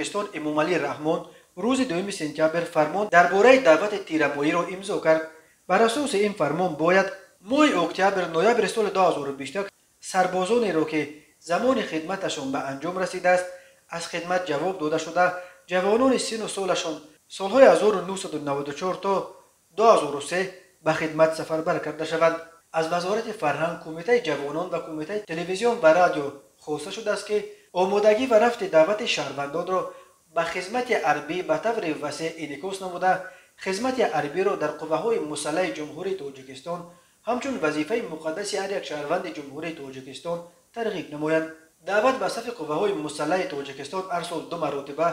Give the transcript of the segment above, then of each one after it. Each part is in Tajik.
Тоҷикистон Эмомалӣ Раҳмон рӯзи 2 сентябр фармон дар бораи даъвати тирамоҳиро имзо кард. Бар асоси ин фармон бояд моҳи октябр, ноябри соли 2021 сарбозонеро, ки замони хидматашон ба анҷом расидааст, аз хидмат ҷавоб дода шуда, ҷавонони синну солашон солҳои 1994 то 2003 ба хидмат сафарбар карда шаванд. Аз Вазорати фарҳанг, Кумитаи ҷавонон ва Кумитаи телевизион ва радио хоста шудааст, ки омодагӣ ва рафти даъвати шаҳрвандонро ба хизмати ҳарбӣ ба таври васеъ инъикос намуда, хизмати ҳарбиро дар қувваҳои мусаллаҳи Ҷумҳурии Тоҷикистон ҳамчун вазифаи муқаддаси ҳар як шаҳрванди Ҷумҳурии Тоҷикистон тарғиб намоянд. Даъват ба сафи қувваҳои мусаллаҳи Тоҷикистон ҳар сол ду маротиба: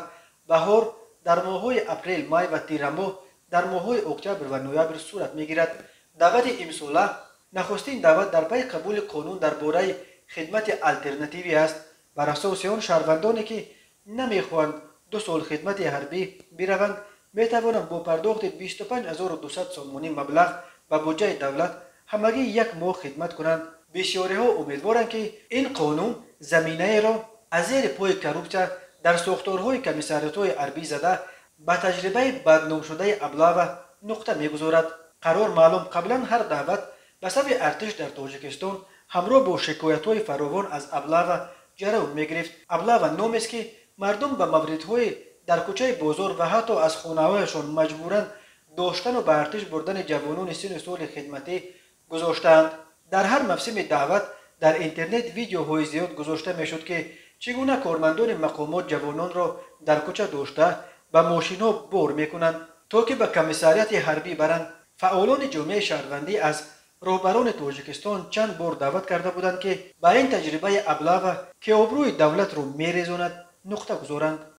баҳор дар моҳҳои апрел, май ва тирамоҳ дар моҳҳои октябр ва ноябр сурат мегирад. Даъвати имсола нахустин даъват дар пайи қабули қонун дар бораи хидмати алтернативӣ аст. Бар асоси он шаҳрвандоне, ки намехоҳанд 2 сол хидмати ҳарбӣ бираванд, метавонанд бо пардохти 25 200 сомонӣ маблағ ба буҷаи давлат ҳамагӣ як моҳ хидмат кунанд. Бисёриҳо умедворанд, ки ин қонун заминаеро аз зери пои коррупсия дар сохторҳои комиссариатҳои ҳарбӣ зада, ба таҷрибаи бадномшудаи облава нуқта мегузорад. Қарор маълум, қаблан ҳар даъват ба сафи артиш дар Тоҷикистон ҳамроҳ бо шикоятҳои фаровон аз облава ҷараён мегирифт. Облава номест, ки мардум ба мавридҳои дар кӯчаи бозор ва ҳатто аз хонаҳояшон маҷбуран доштану ба артиш бурдани ҷавонони синну соли хидматӣ гузоштаанд. Дар ҳар мавсими даъват дар интернет видеоҳои зиёд гузошта мешуд, ки чӣ гуна кормандони мақомот ҷавононро дар кӯча дошта, ба мошинҳо бор мекунанд, то ки ба комиссариати ҳарбӣ баранд. Фаъолони ҷомеаи шаҳрвандӣ аз роҳбарони Тоҷикистон чанд бор даъват карда буданд, ки ба ин таҷрибаи облава, ки обрӯи давлатро мерезонад, нуқта гузоранд.